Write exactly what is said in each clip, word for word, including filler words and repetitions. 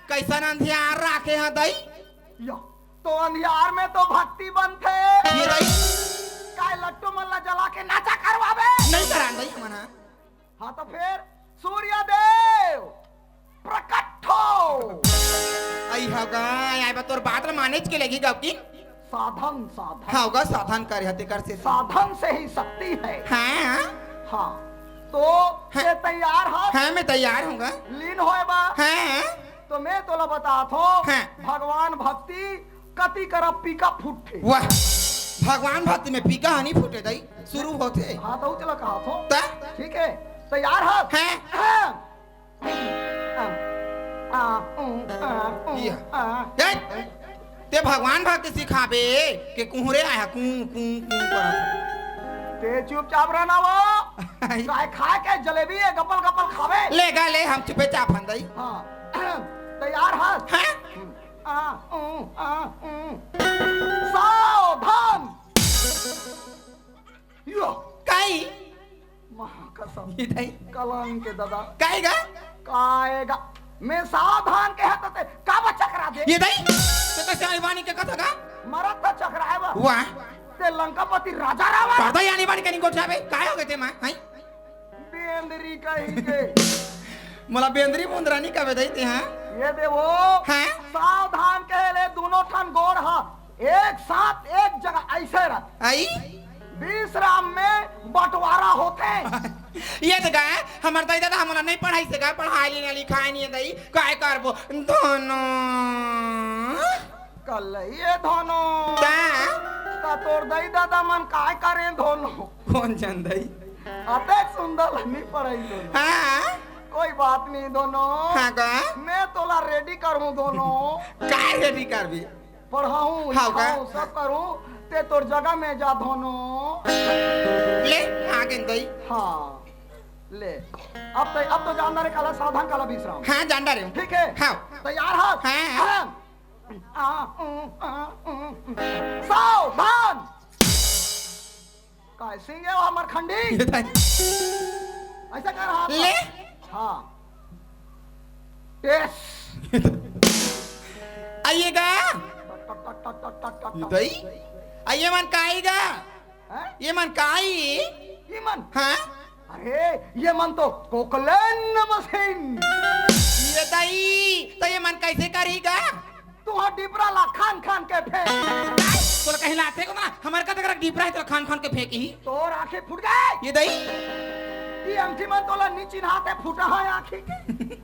कइसन अंधियार राखे ह दई? या, तो अंधियार में तो भक्ति बनथे। ये दई? काय लट्टू मन ला जला के नाचा करवाबे? नहीं करान दई हमन ह। हाँ, तो फिर सूर्य देव प्रकट हो। अई ह गा, आय बा तोर बात ल मानेच के लगी गा कि साधन, साधन। हाँ गा, साधन करे ह तेकर से। साधन से ही शक्ति है। हाँ। हाँ, तो हाँ। ये तैयार ह? हाँ, मैं तैयार हूँ गा। लीन होए बा? हाँ। तो मैं तोला बतात हों, हाँ। भगवान भक्ति कति करा पीका फूटथे। वाह, भगवान भक्ति में पीका ह नहीं फूटे दई, शुरू होथे। हाँ, तो चला कहा थो। त? ठीक है, तैयार ह? हाँ। हाँ। आ, ऊ, आ, ऊ, या। आ। ए, ते भगवान भक्ति सिखाबे के कुहरे आय ह, कूं, कूं, कूं करत। ते चुपचाप रहना वो। आई। काय खाए के जलेबी है, गपल गपल खावे। ले गा ले, हम चुपे चाप हन दई। हाँ। तैयार ह? हाँ। आ, ऊ, आ, ऊ। सावधान। यो। काई? महाकसम। ये दई? कलंक के दादा। काई गा? काय गा? मैं सावधान के हत ते का बा चकरा दे? ये दई? तो कइसे आनी बानी के कथा गा? मरत था चकराए बा। वाह। ते लंकापति राजा रावण। करदा आनी बानी के नहीं गोठियाबे? काय हो गए ते माँ? हैं? बेंदरी कहीं के। मोला बेंदरी मुंदरा नहीं कबे दई ते, हाँ? ये दे वो। हाँ? सावधान के ले दोनों ठन गोड़ ह। एक साथ एक जगह ऐसे रख। आई? विश्राम में बंटवारा होथे। ये तो गा, हमर दई दादा हमला नहीं पढ़ाई से गा, पढ़ाई नहीं लिखाई नहीं दई, काय करबो? दोनों। कल ये दोनों। ता? ता तोर दई दादा मन काय करें दोनों? कौन जान दई? अते सुंदर नहीं पढ़ाई दोनों। हाँ। कोई बात नहीं दोनों। हाँ गा? मैं तोला ready करूँ दोनों। काय ready करबे? पढ़ाऊँ, हाँ गा? लिखाऊँ, सब करूँ, ते तोर जगह में जा दोनों। ले, आ गेन दई। हाँ, ले। अब तो, अब तो जान डारे काला सावधान काला विश्राम। हाँ, जान डारे हूँ। ठीक है? हाँ। तैयार ह? हाँ। हाँ। आ, ऊ, आ, ऊ। सावधान। काय सिंह है वो हमर खंडी? ये दई। ऐसा कर हाथ ले। हाँ। Yes। आइएगा। टक, टक, टक, टक, टक, टक, टक, ये टक। दई? आइए मन का आइएगा? हैं? ये मन का आई? ये मन? हाँ? अरे, ये मन तो कोकलेन मशीन। ये दई, तो ये मन कैसे करेगा? तुहा डिबरा ला खान खान के फेंक। तोला कहीं लाते को ना, हमर का तक डिबरा है, तोला खान खान के फेंकी। तोर आँखें फूट जाए। ये दई? ये अंठी मन तोला नी चिन्हाते फूटा है आँखी के।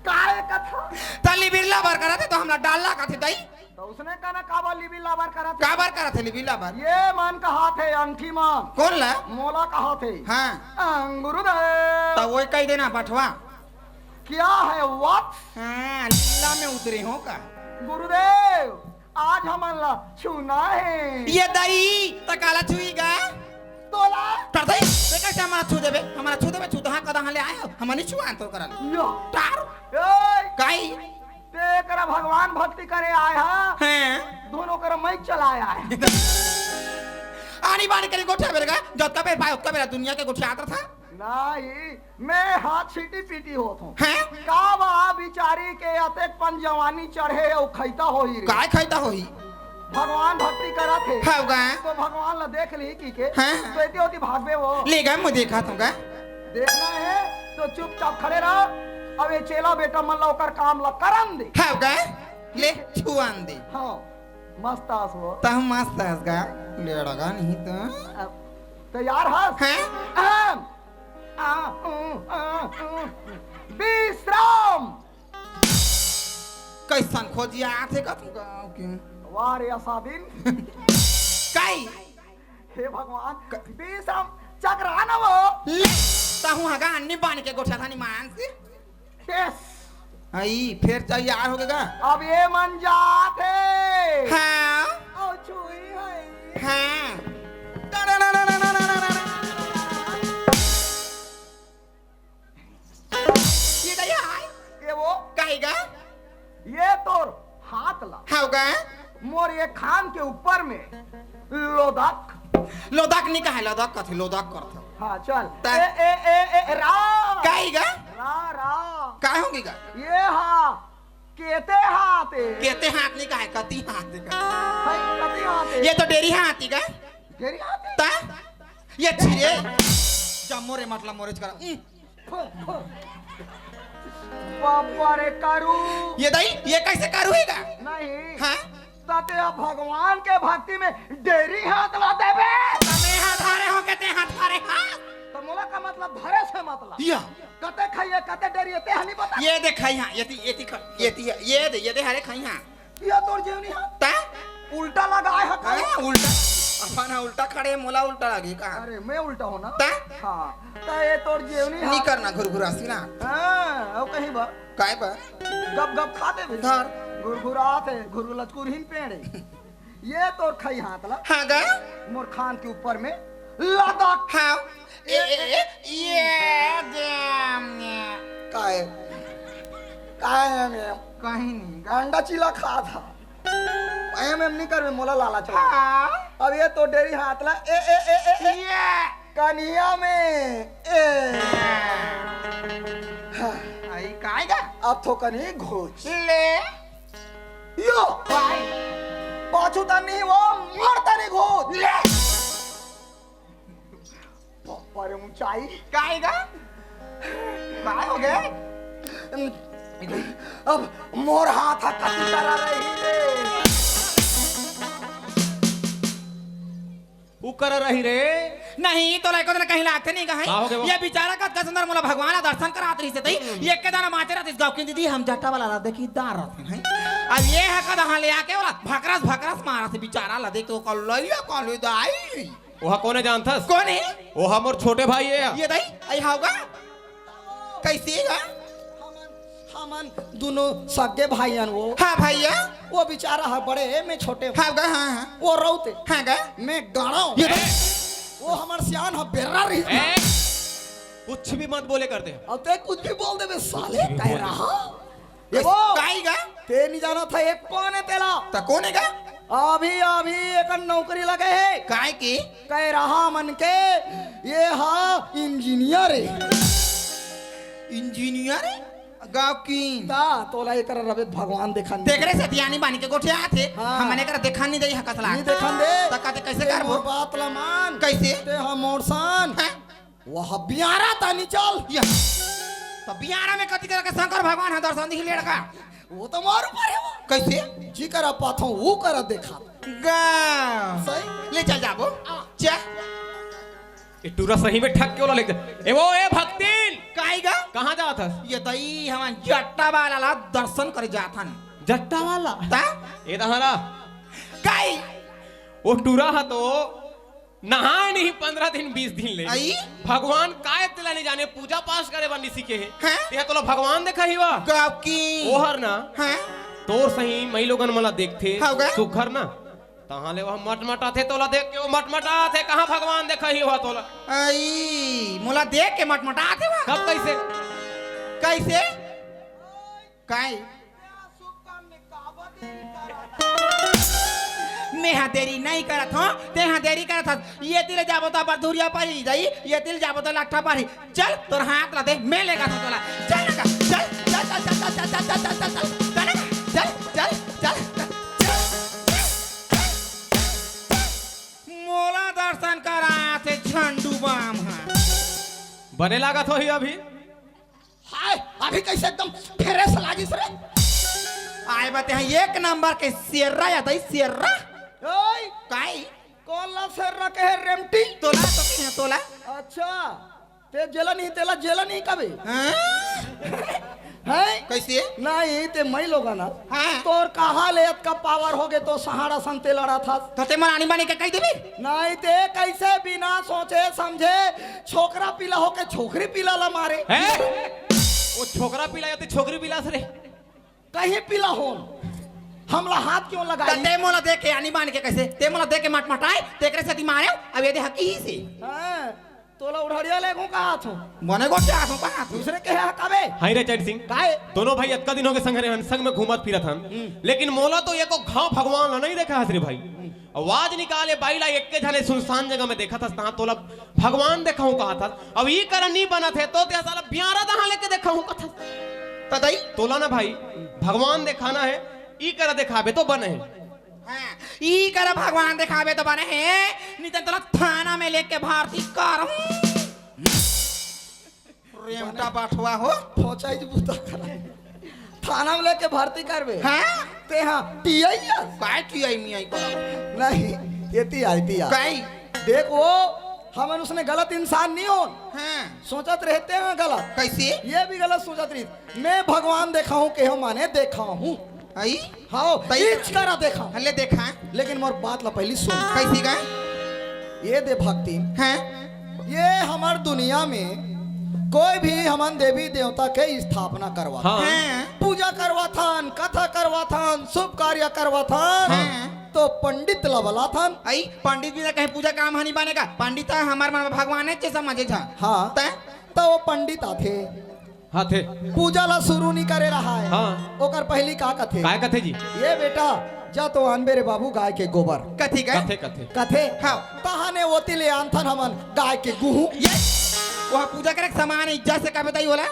काहे कथा? त लिबिर लाबर करत हे तो हमला डालना कथे दई। तो उसने कहना काबर लिबिर लाबर करत हे? काबर करत हे लिबिर लाबर? ये मन कहाथे अंठी मन। कौन ला? मोला कहाथे। हाँ। अं, गुरुदेव। तो वो कह देना बठवा। क्या है वत्स? हाँ, लीला में उतरे हो का? गुरुदेव, आज हमन ला छूना है। ये दई, त काला छुईगा? तोला? कर दई, ते कैसे हमारा छू देबे? हमारा छू देबे, छू तो हाँ, कदा हाँ ले आए हो? हम नहीं छुआ तो करल। यो। टार। ए! काई? ते करा भगवान भक्ति करे आए हा? हैं? दोनों करा मैं चलाए आए। आनी बानी करे गोठिया बेरगा, जब तबे पाए, तबे दुनिया के गोठिया आता था। नहीं, मैं हाथ छीटी पीटी होत हूँ। हैं? का बा बिचारी के अतेक पन जवानी चढ़े अउ खैता होही रे। काय खैता होही? भगवान भक्ति करत हे। हव गा। तो भगवान ला देख ली की के। हैं? तो एती ओती भागबे वो। ले गा, मैं देखा तो गा। देखना है तो चुपचाप खड़े रह। अब ये चेला बेटा मन ला ओकर काम ला करन दे। हव गा। ले छुआन दे। हाँ, मस्त आस वो। तहु मस्त हस गा। लेड़गा नहीं तो। अब तैयार हस? हैं? अहम। आ, ऊ, आ, ऊ। विश्राम। कैसन खोजिया आथे का तू गाँव के? वाह रे असादिन। काई? हे भगवान, क- विश्राम चक्र आना वो। ले, तहु हगा अन्नी बानी के गोठा थानी मान से। यस। आई, फिर तैयार हो गया। अब ये मन जात हे। हाँ। और छुई है। हाँ। ये दई आय। ये वो। काई गा? ये तोर हाथ ला। हव गा? मोर ये खान के ऊपर में लोदक। लोदक नहीं कहे, लोदक कथे, लोदक करथे। हाँ, चल। ता- ए, ए, ए, ए, रा। काई गा? रा, रा। काय होगे गा? ये हा, केते केते हाथ नहीं कहे, कति हाथ नहीं कहे। भाई, कति हाथ है? ये तो डेरी हाथ ही का। डेरी हाथ है? ता? ये छिरे। जम्मो रे, मतलब मोरेज करा। हम्म। फो, फो। बाबा रे, करू। ये दाई, ये कैसे करू है का? नहीं। हाँ? ताते अब भगवान के भक्ति में डेरी हाथ ला देबे। तमे हाथ हारे हो, केते हाथ हारे, हाँ? तो मोला का मतलब धरे से मतलब? या। कते खाइए, कते डेरी, ते हनी बता। ये दे खाई, हाँ, ये ती, ये ती खा, ये ती, ये दे, ये दे हरे खाई, हाँ। ये तोर जेवनी हा? ता? उल्टा लगाए हा का? हाँ, उल्टा। अपन हा उल्टा खड़े, मोला उल्टा लगे का? अरे, मैं उल्टा हूँ ना? ता? हाँ। ता ये तोर जेवनी हा? नहीं करना घुरघुरासी ना। हाँ, वो कहीं बा। काय बा? गप गप खा दे बे। धर। घुरघुरात है, घुरघुर लचकुरहीन पेड़ है। ये तोर खाई हाथ ला। हाँ गा? मोर खान के ऊपर में लदक। हाँ। ए, ए, ए, ये दे हमने। काय? काय है मैं? कहीं नहीं। अंडा चीला खा था। एम एम नहीं करबे, मोला लालच लगा। हाँ। अब ये तो डेरी हाथ ला। ए, ए, ए, ए, ए। ये। कनिया में। ए। हाँ। आई काय गा? अब तो कनी घोच। ले। यो। भाई। पाछू तनी वो मरता नहीं घोच। ले। बापा रे ऊंचाई। काय गा? काय हो गया? अब मोर हाथ हा कति करा रही रे। ऊ करा रही रे। नहीं, तोला एको दिन कहीं लागते नहीं कहीं। का हो गया वो? ये बेचारा कतका सुंदर मोला भगवान ला दर्शन करात रहिस हे तई। हम्म। ये के दाना माचे रहतिस गाँव की दीदी, हम जट्टा वाला ला देखी दार रहते हैं। अब ये हा कदा हाँ ले आके वाला भकरस भकरस मारत हे बेचारा ला, देख तो कल लइया कल दाई। ओहा कोने जानथस? कोने? ओहा मोर छोटे भाई हे। ये दाई, आई हाव गा? कैसे गा? हमन, हमन दोनों सगे भाई हन वो। हाँ भैया। वो बेचारा हा बड़े हे, मैं छोटे हूँ। हाँ गा, हाँ, हाँ। वो रौते। हाँ गा। मैं गाड़ा हूँ। ये दाई। वो हमर सियान हा बेर्रा रही। ए, कुछ भी मत बोले करते। अब ते कुछ भी बोल देबे साले, कुछ भी कह बोल रहा। ये बस वो काई गा? ते नहीं जाना था, एक कौन है तेला? त कोन हे गा? अभी, अभी एक नौकरी लगे है। काय के? कह रहा मन के, ये हा इंजीनियर है। इंजीनियर है? गाँव की? ता, तोला एकर रबे भगवान देखन। तेकरे से तियानी बानी के गोठियात हे। हाँ। हमने कर देखन नहीं दई हकस ला। नहीं देखन दे। त कहते कैसे ते करबो? मोर बात ला मान। कैसे? ते हा मोर सान। हाँ। वह बियारा तानी चल। या। तो बियारा में कति करके शंकर भगवान हा दर्शन दिही लड़का। वो तो मोर ऊपर है वो। कैसे? जी करा पाथो, वो करा देखा। गा। सही? ले चल जाबो। आ। चा। ये टूरा सही में ठग के वाला लेके। ए वो, ए भक्तिन। काई गा? कहाँ जात हस? ये तई हमन जट्टा वाला ला दर्शन करे जात हन। जट्टा वाला? ता? ए दहरा। काई? वो टूरा हा तो नहाए नहीं पंद्रह दिन, बीस दिन ले। आई? भगवान काय तेला नहीं जाने, पूजा पाठ करे बर नहीं सीखे हे। हैं? तेहा तोला भगवान देखा ही वा। गाँव की। ओहर ना। हैं? तोर सही मई लोगन मन ला देखथे। हाव गा? सुघर ना। तहाँ ले वह मटमटाथे, तोला देख के वो मटमटाथे। कहाँ भगवान देखा ही वा तोला? आई, मोला देख के मटमटाथे वा। कब कैसे? कैसे? काय? मेहा देरी नहीं करत हो, तेहा देरी करत हस। ये तिले जाबो तो बरधुरिया पारी जाई, ये तिले जाबो तो लट्ठा पारी। चल, तोर हाथ ला दे, मैं लेगा था तोला। चल ना, चल, चल, चल। मोला दर्शन कराथे झंडू बाम हा। बने लागत होही अभी। हाय, अभी कैसे एकदम फ्रेश लागिस रे। आय बते हैं एक नंबर के सेर्रा या दई सेर्रा। ओए, काय? कोन ला सेर्रा कहे रेमटी? तोला तो कहे तोला। अच्छा, ते जेला नहीं, तेला जेला नहीं कबे। हाँ? हैं? कैसे? नहीं, ते मई लोगन हा। हाँ। तोर कहाँ ले अतका पावर हो गे तो सहारा संग ते लड़ा था। तो ते मन आनी बानी के कही देबे? नहीं, ते कैसे बिना सोचे समझे छोकरा पीला होके छोकरी पीला ला मारे। हैं? वो छोकरा पीला या ते छोकरी पीला से रे? कहीं पीला होन। हमला हाथ क्यों लगाई? त ते मोला देख के आनी बान के कैसे? ते मोला देख के मटमटाए, तेकरे सेती मारे, अब ये दे हकी ही से। हाँ, तोला उड़हड़िया ले घूं कहा थो। बने गोटे आथो कहा थो। दूसरे के हा कबे? हाय रे चैन सिंह। काहे? दोनों भाई अतका दिन हो गए संग रहे हन, संग में घूमत फिरत हन। हम्म। लेकिन मोला तो एको घाव भगवान ला नहीं देखा हस रे भाई। आवाज निकाले बाई ला, एक्के झने सुनसान जगह में देखत हस, तहाँ तोला भगवान देखाहूं कहत हस। अब ई करा नी बनत हे, तो ते साला बियारा दहा लेके देखाहूं कहत हस। त दई, तोला ना भाई, भगवान देखाना हे, ई करा देखाबे तो बने हे। हाँ, ई करा भगवान देखाबे तो बने हे, नहीं तो तोला थाना में लेके भर्ती करहूँ। रेमटा बाठवा हो। फौजाई जी बूता करा। थाना में लेके भर्ती करबे। हाँ? ते हाँ, टीआई या? काय टीआई मियाई करा? नहीं, ये टीआई, टीआई। काय? देख वो, हमन उसने गलत इंसान नहीं हो। हाँ। सोचत रहते हैं गलत। कैसे? ये भी गलत सोचत रही। मैं भगवान देखा हूँ, कहो माने देखा हूँ। आई? हाँ, तई इच करा देखा। हले देखा। लेकिन मोर बात ला पहली सुन। कैसी का? ये दे भक्ति। हाँ। ये हमर दुनिया में कोई भी हमन देवी देवता के स्थापना करवा हाँ। हाँ। पूजा करवाथन, कथा करवाथन, शुभ कार्य करवाथन, हाँ। तो पंडित ला बलाथन। आई, पंडित बिना कहीं पूजा काम ह नहीं बने का? पंडित ह हमर मन भगवान हे, जे समझे झा। हाँ। तै? तो वो पंडित आथे। हाँ थे। पूजा ला शुरू नहीं करे रहा है। हाँ। ओकर पहली का कथे? काय कथे जी? ये बेटा, जा तो आनबे रे बाबू गाय के गोबर। कथी का? कथे, कथे। कथे? हाँ। तहाने ओती ले आनथन हमन गाय के गुहू। ये, वह पूजा करे के सामान है, इज्जत से का बताई बोला?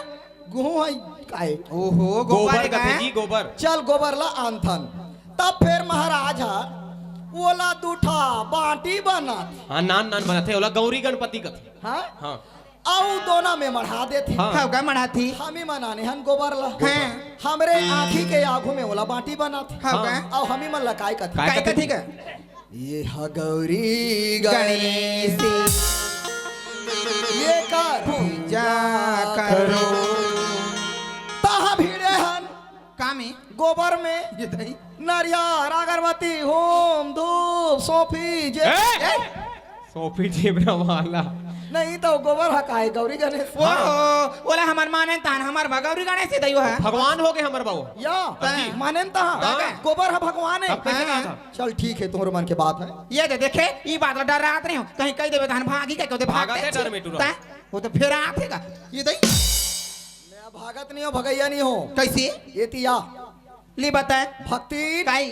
गुहू है काय? ओहो, गोबर गोबर है कथे का? जी, गोबर। चल गोबर ला आनथन। तब फिर महाराज हा ओला दूठा बांटी बनाथे। हाँ, नान नान बनाथे, ओला गौरी गणपति कथे। हाँ? हाँ। अउ दोना में मढ़ा देथे। हाँ। हाँ, का मढ़ाथी? हमी मन आने हन गोबर ला। हाँ। हमरे आँखी के आगू में ओला बांटी बनाथे। हाँ, हाँ। का? अउ हमी मन ला काय कथे? काय काय कथे कथे जी? का? ये हा गौरी गणेश। गणेश। ये कर पूजा करो। तहाँ भिड़े हन। का में? गोबर में। ये दही। नरियर, अगरबत्ती, होम, धूप, सौंफी, जे ए! ए! सौंफी जेबरा वाला। नहीं तो गोबर हा काय गौरी गणेश। ओहो, ओला हमर मानेन तहन, हमर भा गौरी गणेश ही दइयो है। भगवान हो गए हमर बाबू। या, तय। मानेन तहन। तय। गोबर हा भगवान है। तब कैसे कहा था? चल ठीक है, तुम्हारे मन के बात है। ये दे देखे, ई बात ला डर रात नहीं हो, कहीं कह देवे तहन भागी के, कहते भागा भागते थे डर में टूरा। तय, वो तो फेर आथे का। ये दई। मैं भागत नहीं हो, भगैया नहीं हो। कैसे? ये तिया। ली बताए। भक्ति। काई?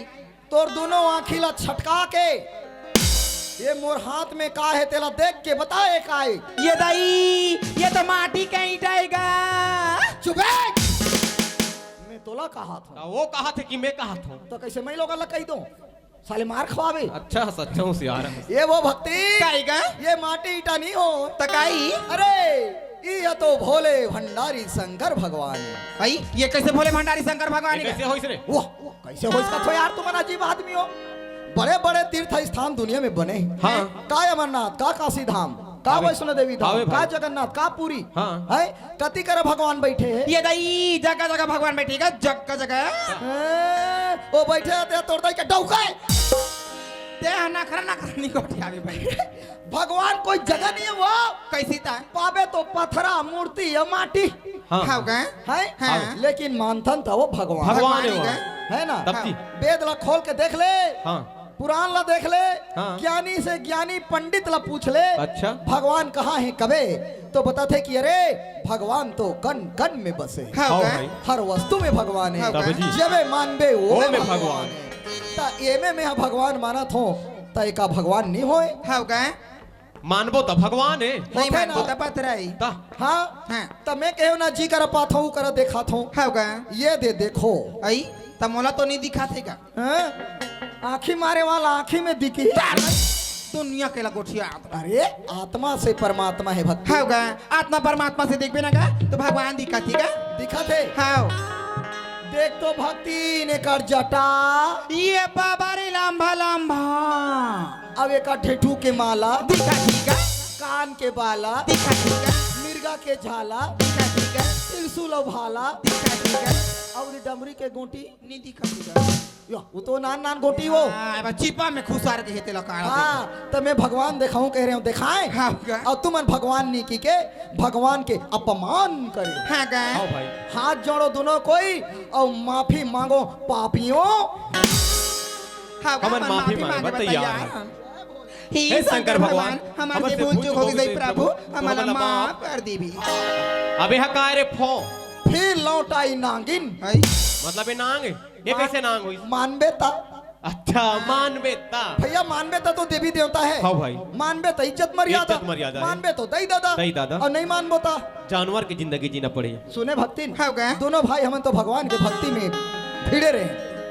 तोर दोनों आँखी ला छटका के ये मोर हाथ में का है, तेला देख के बता, ये का है? ये दाई, ये तो माटी का ईंटा है गा। चुप है। मैं तोला कहा था। वो कहा थे कि मैं कहा था। तो कैसे मैं लोगन ला कही दूं? साले मार खवावे। अच्छा, सच्चा होशियार है। ये वो भक्ति। काई का? ये माटी ईंटा नहीं हो। त काई? अरे, ये तो भोले भंडारी शंकर भगवान है। भाई, ये कैसे भोले भंडारी शंकर भगवान ये है? कैसे होइस रे? वाह, कैसे हो इसका तो यार, तुम अजीब आदमी हो। बड़े-बड़े तीर्थ स्थान दुनिया में बने हैं। हाँ। का अमरनाथ, का काशी धाम, का अबे, वैष्णो देवी धाम, अबे भाई। का जगन्नाथ, का पुरी। हाँ। हैं? कति करा भगवान बैठे हैं? ये दई, जगह जगह भगवान बैठे हैं, जगह जगह। हैं? वो बैठे रहते हैं, तोड़ दई के डौका है। ते नखरा नखरा नहीं गोठियावे भाई। भगवान कोई जगह नहीं है वो। कैसी ता? पावे तो पथरा, मूर्ति या माटी। हाँ। हाँ, गए? है? हाँ। लेकिन मानथन त वो भगवान। भगवान है भगवान ही वो। गए। है ना? तब की। हाँ। वेद ला खोल के देख ले। हाँ। पुराण ला देख ले। हाँ। ज्ञानी से ज्ञानी पंडित ला पूछ ले। अच्छा। भगवान कहाँ है कबे? तो बताथे कि अरे, भगवान तो कण कण में बसे। हाँ, हाँ गए? भाई। हर वस्तु में भगवान है। हाँ, तब गए? जी। जबे मानबे वो वो में में भगवान। भगवान है। त एमे में भगवान मानत हो, त एका भगवान नहीं होए। हाँ, गए? मानबो त भगवान है। नहीं होथे मानबो ना। त पथरा ही। त? हाँ। हाँ। त मैं कहो ना जी करा पाथो, ऊ करा देखाथो। हाँ का? ये दे देखो। आई, त मोला तो नहीं दिखाथे का? हाँ? आँखी मारे वाला आँखी में दिखी। दुनिया के ला गोठिया। अरे, आत्मा से परमात्मा है भक्ति। हाँ का? आत्मा परमात्मा से देखबे ना का? तो भगवान दिखाथे का? दिखाथे। हाँ। देख तो भक्ति ने कर जटा। ये बाबा रे लंबा लंबा। अब एक ठेठू के माला। दिखा ठीक है। कान के बाला। दिखा ठीक है। मिर्गा के झाला। दिखा ठीक है। त्रिशूल अउ भाला। दिखा ठीक है। अउ डमरी के गोटी। नहीं दिखा ठीक है। यो, वो तो नान नान गोटी वो। हाँ, अब चिपा में खुसार के हेते ला काढ़ा हाँ, देखे। तो मैं भगवान देखाऊं कह रहे हूँ, देखाए। हाँ, का? अउ तुमन भगवान नहीं की के, भगवान के अपमान करे। हाँ, का? हाँ भाई। हाथ जोड़ो दोनों कोई अउ माफी मांगो पापियों। हाँ, हमन हमन माफी माफी मांगे मांगे बर तैयार तैयार हैं। हन। हे हे शंकर शंकर भगवान, भगवान, हमर हमर से से भूल भूल चूक चूक हो हो गई गई सही प्रभु, प्रभु, हमन हमन ला ला माफ माफ कर दीबी। अबे हा काय रे फो? फिर लौट आई नागिन। हाय। मतलब ये नांग है? ये मान-, कैसे नांग हुई? मानबे ता। अच्छा, मानबे ता। भैया मानबे ता तो देवी देवता है। हाँ भाई। मानबे ता इज्जत मर्यादा। इज्जत मर्यादा है। मानबे तो दई दादा। दई दादा। अउ नहीं मानबो ता। जानवर की जिंदगी जीना पड़ेगा। सुने भक्तिन, हाँ, का? दोनों भाई हमन तो भगवान के भक्ति में भिड़े रहे।